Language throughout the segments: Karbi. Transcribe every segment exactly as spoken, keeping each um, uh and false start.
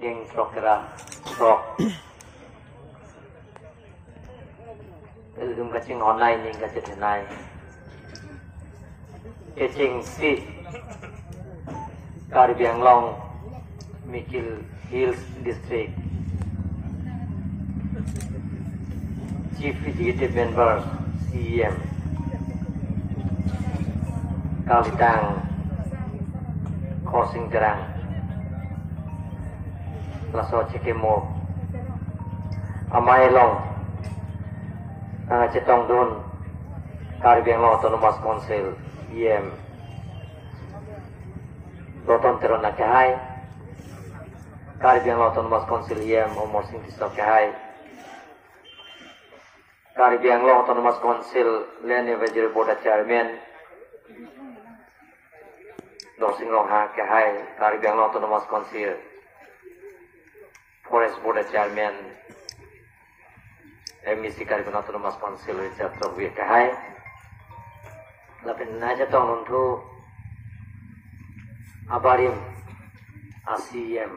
Ning throk ra throk. Ilitum kachinghon nei ning kachethenei. Kechengsi Karbi Anglong Mikir Hills District Chief Executive Member, C E M, kalitang Khorsing Terang, laso chikimo amei along, ah, chetongdun Karbi Anglong Autonomous Council E M Roton Teron akehai, Karbi Anglong Autonomous Council E M Amarsing Tisso akehai, Karbi Anglong Autonomous Council Land Advisory Board Chairman Dorsing Ronghang akehai, Karbi Anglong Autonomous Council Forest Board Chairman, M E C Karbi Anglong Autonomous Council Richard Tokbi akehai, lapen nai chetongdun thu abarim a C E M,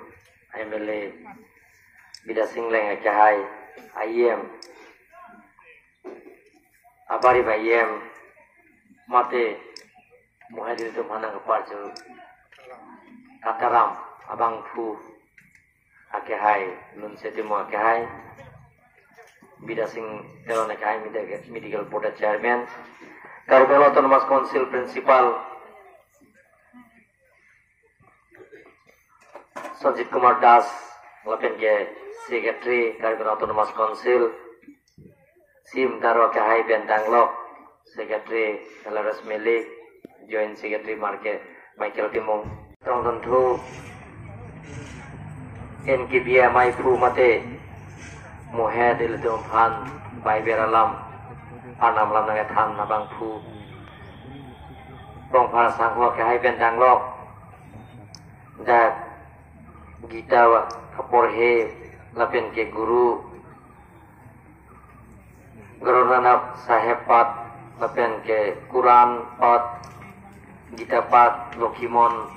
M L A, Bidya Sing Engleng akehai, I E M, abarim I E M, mate mohe ilitum aphan nangparju Kataram abangphu akehai, Lunse Timung akehai, Bidya Sing Teron akehai, Medi-, Medical Board Chairman, Karbi Anglong Autonomous Council Principal Sanjit Kumar Das, lapen ke Secretary Karbi Anglong Autonomous Council, Sim Taro akehai pen danglok, Secretary Hilarius Meli, Joint Secretary Marke Michael Timung. Tongdun thu N K B M I phu mate mohe ilitum aphan Bible alam, Arnam alam nangkethan abangphu, Rongphar Sangho akehai pen danglok, dak Gita aporhe lapen ke Guru Guru Nanak Saheb pat lapen ke Quran pat, Gita pat, Lokhimon,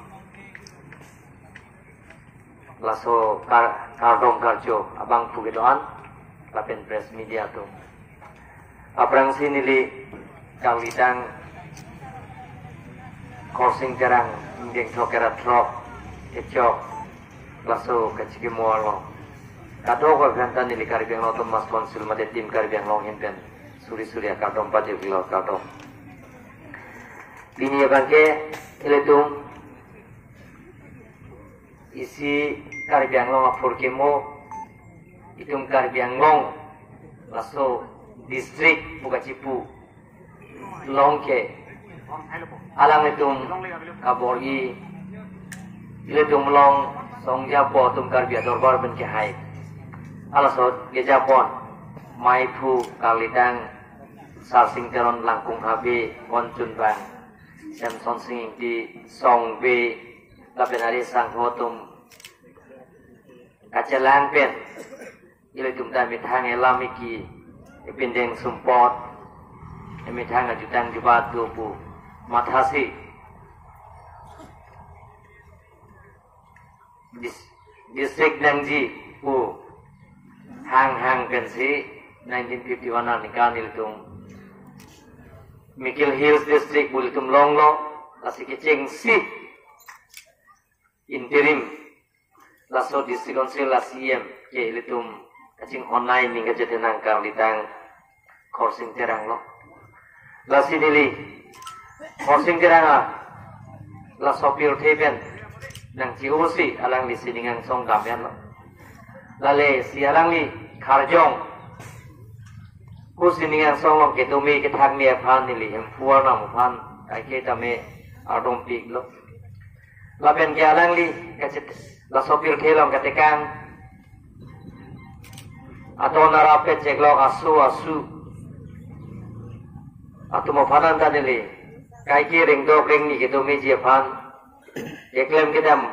laso kar-, kardom karcho abangphu kedo-an lapen press media atum. Aphrangsi neli kalitang Khorsing Terang ingdeng throk ra throk kechok laso kachikimo along kadokave aphanta neli Karbi Anglong Autonomous Council mate Team Karbi Anglong ahin pen suri suri akardom pajirlo, kardom. Pini abangke ilitum isi Karbi Anglong aphurkimo, itum Karbi Anglong laso district pu kachipu along ke alanglitum kabor-i, ilitum along songjapo atum Karbi adorbar pen kehai. Halaso kejapon meiphu kalitang Sarsing Teron, Langkung Habe, Konchunbang, Samson Sing Ingti, Songbe, lapen ari sangho atum kachelang pen ilitum ta methang elam iki, epindeng sumpot, emethang ajutang jubat do pu mathasi dis-, district nangji pu hanghang pensi nineteen fifty-one aningkan ilitum Mikir Hills District pu ilitum longlo, lasi kechengsi interim laso District Council a C E M ke ilitum kachinghon nei ning kachethenei nangkang kalitang Khorsing Terang lo. Lasi neli Khorsing Terang a laso pirthe pen nangchi-osi alangli sining angsong dam-etlo. Lale si alangli kharjong pu sining angsong along kedo me kethak me aphan neli Hemphu Arnam aphan kaike tame ardompiklo. Lapen ke alangli kachet-, laso pirthe along katekang adon arap kacheklok aso asu atum aphan anta neli kaike ringdok ringni kedo meji aphan, keklem kedam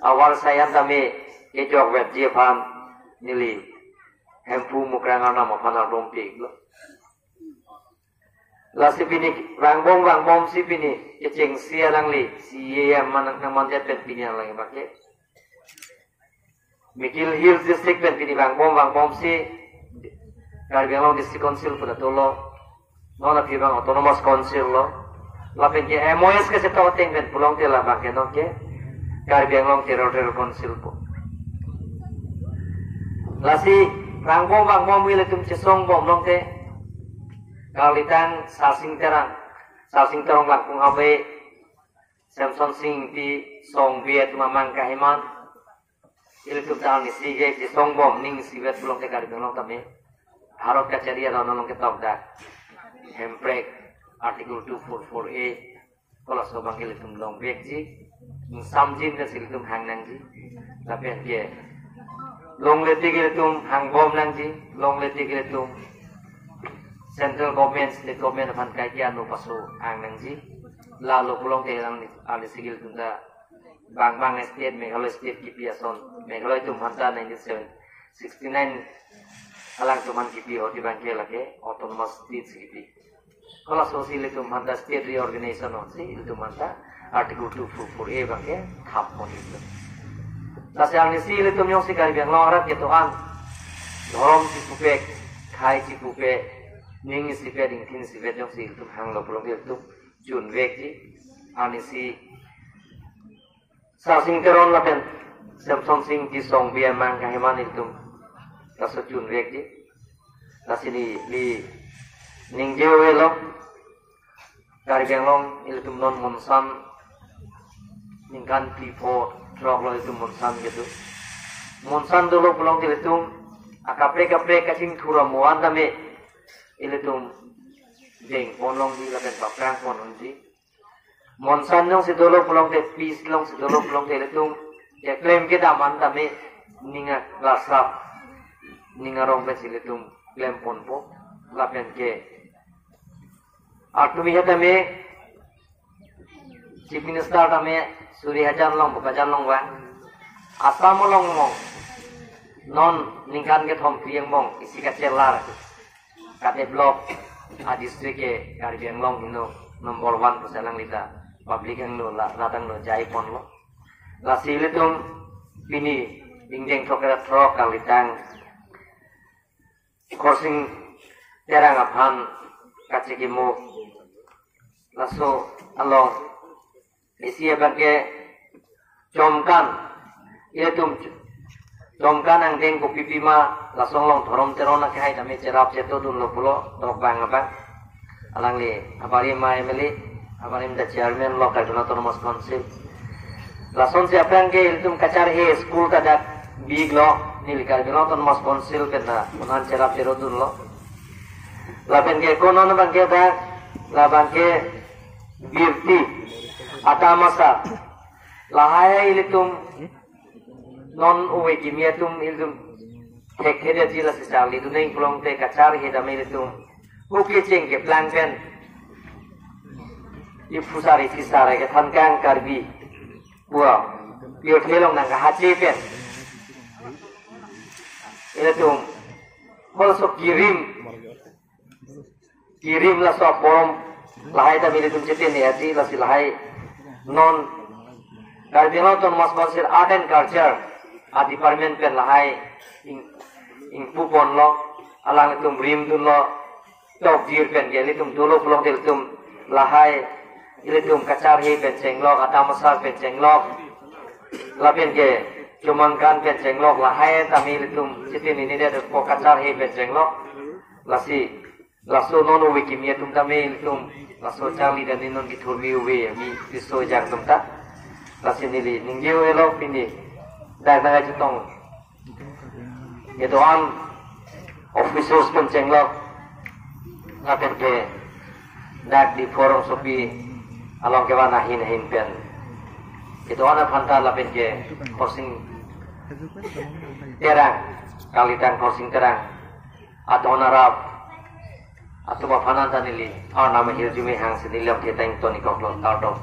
avarsai an tame kejok vetji aphan neli Hemphu Mukrang Arnam aphan ardompiklo. Lasi pini vangbom vangbomsi pini kechengsi alangli C E M man nangmandet pen pini alangli abangke Mikir Hills District pen pini vangbom vangbomsi Karbi Anglong District Council pu ta dolo. Non aphi abang Autonomous Council lo. Lapen ke M O S kechetok ateng pen pulote labang ke non ke Karbi Anglong Territorial Council pu. Lasi vangbom vangbom ilitum chesongbom longte karlitang Sarsing Terang, Sarsing Terang Langkung Habe, Semsonsing Ingti, Songbi atum amang kaheman, ilitum ta arnisi ke chesongbom ning isivet pulote Karbi Anglong tame Bharat kachari aron along ketok dak Hemprek Article two four four A, kolaso abang ke ilitum longvekji, ingsamjin ke ilitum hang nangji. Lapen ke longle tik ilitum hangbom nangji, longle tik ilitum central government, state government aphan kaike anu paso ang nangji. Lalo pulote lang ni, arnisi ke ilitum ta bang bang state, Meghalaya state kipi ason, Meghalaya atum aphanta nineteen sixty-nine alangtum aphan kipi ahut abang ke lake Autonomous State kipi. Kolaso si ilitum aphanta state reorganization ahut si ilitum aphanta Article two four four A abang ke thap pon ilitum. Lasi arnisi ilitum jongsi Karbi Anglong arat kedo-an dhorom chipupe, khei chipupe, ning isivet, ingthin isivet jongsi ilitum hanglo pulote ilitum chunvekji. Arnisi Sarsing Teron lapen Semsonsing Ingti, Songbi amang kaheman ilitum laso chunvekji. Lasi neli ningje avelo, Karbi Anglong ilitum non monsan ningkan phli pho throk lo ilitum monsan kedo. Monsan dolo pulote ilitum akaprek kaprek kachingthur amoan tame ilitum deng pon longji lapen paprang pon unji. Monsan jongsi dolo pulote, peace jongsi dolo pulote ilitum keklem kedam an tame ning alasap, ning arong pensi ilitum klem ponpo. Lapen ke artumi ha tame Chief Minister tame suri hajan long, Bokajan long vang. Assam along mong non ningkan kethom phli angbong isi kachelar kadevelop adistrict ke Karbi Anglong heno number one pusi alangli ta public angno la, rat angno jai ponlo. Lasi ilitum pini ingdeng throk ra throk karlitang Khorsing Terang aphan kachekimo, laso along isi abang ke chomkan, ilitum chomkan angdeng kopi pima, laso along Dhorom Teron akehai tame cherap chetodunlo pulo, tok bang abang. Alangli abarim a M L A, abarim ta chairman lo Karbi Anglong Autonomous Council. Lasonsi aphrang ke ilitum kacharhe school ta dak biglo, neli Karbi Anglong Autonomous Council pen ta unan cherap cherodunlo. Lapen ke konon abang ke dak, labang ke Birti, Atamasa, lahai ilitum non ove kimi atum ilitum thekthe detji, lasi charlidun nang pulote kacharhe tame ilitum hu kecheng keplang pen iphusar iphisar kethan kang Karbi pu pirthe along nangkahache pen ilitum kolaso kirim kirim laso aporom lahai tame ilitum chete ne aji, lasi lahai non Karbi Anglong Autonomous Council Art and Culture a department pen lahai ing, ingpu ponlo, alanglitum rimdunlo, tokjir pen ke ilitum dolo pulote ilitum lahai ilitum kacharhe pen chenglok, Atamasa pen chenglok, lapen ke Chomangkan pen chenglok, lahai tame ilitum chete ne ne det po kacharhe pen chenglok. Lasi laso non ove kimi atum tame ilitum laso charli dam ni non kethurmi ove mi riso ejang atum ta. Lasi neli ningje avelo pini dak nangkachetong kedo-an officers pen chenglok, lapen ke dak Diphu rongsopi along kevan ahin ahin pen kedo-an aphanta, lapen ke Khorsing Terang, karlitang Khorsing Terang adon arap atum aphan an ta neli arnam ahirjume hangsi neli lamthe ta ingtonikoklo, kardom.